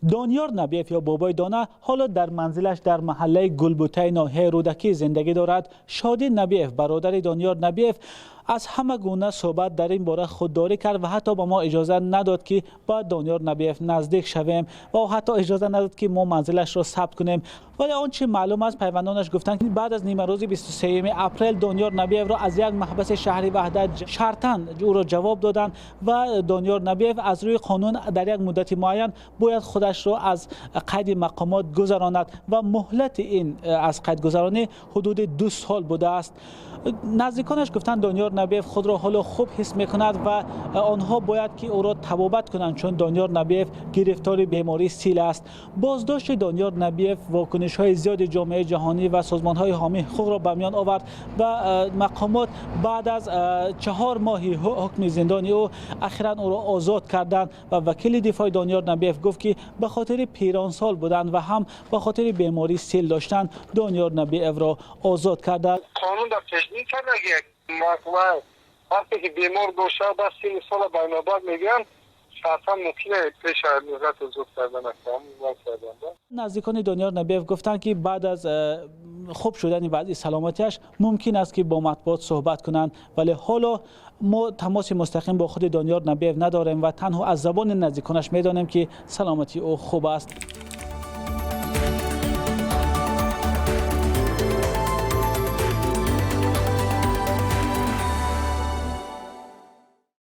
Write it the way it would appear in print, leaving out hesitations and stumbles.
Дониёр Набиев ё Бобои Дона ҳоло дар манзилаш дар маҳаллаи Гулбутаи ноҳияи Рӯдакӣ зиндагӣ дорад. Шодӣ Набиев, бародари Дониёр Набиев, аз ҳама гуна суҳбат дар ин бора худдорӣ кард ва ҳатто ба мо иҷоза надод, ки ба Дониёр Набиев наздик шавем, ва ӯ ҳатто иҷоза надод, ки мо манзилашро сабт кунем. Вале он чи маълум аст, пайвандонаш гуфтанд, ки баъд аз нимарӯзи 23 апрел Дониёр Набиевро аз як маҳбаси шаҳри Ваҳдат шартан ӯро ҷавоб доданд ва Дониёр Набиев аз рӯи қонун дар як муддати муайян бояд худашро аз қайди мақомот гузаронад ва муҳлати ин аз қайдгузаронӣ ҳудуди 2 сол будааст. Наздиконаш гуфтанд, Дониёр Набиев худро ҳоло хуб ҳис мекунад ва онҳо бояд ки ӯро табобат кунанд, чун Дониёр Набиев гирифтори бемории сил аст. Боздошти Дониёр Набиев вокунишҳои зиёди ҷомеаи ҷаҳонӣ ва созмонҳои ҳомии ҳуқуқро ба миён овард ва мақомот баъд аз 4 моҳи ҳукми зиндони ӯ ахиран ӯро озод карданд. Ва вакили дифои Дониёр Набиев гуфт, ки ба хотири пиронсол будан ва ҳам ба хотири бемории сил доштан Дониёр Набиевро озод карданд. Қонун дар пешбинӣ карда, вақте ки бемор бошад, ба синни сола байнобат мегӯянд, шартан мумкине пеша муҳлат озод кардан. Наздикони Дониёр Набиев гуфтанд, ки баъд аз хуб шудани вазъи саломатиаш мумкин аст, ки бо матбуот суҳбат кунанд, вале ҳоло мо тамоси мустақим бо худи Дониёр Набиев надорем ва танҳо аз забони наздиконаш медонем, ки саломатии ӯ хуб аст.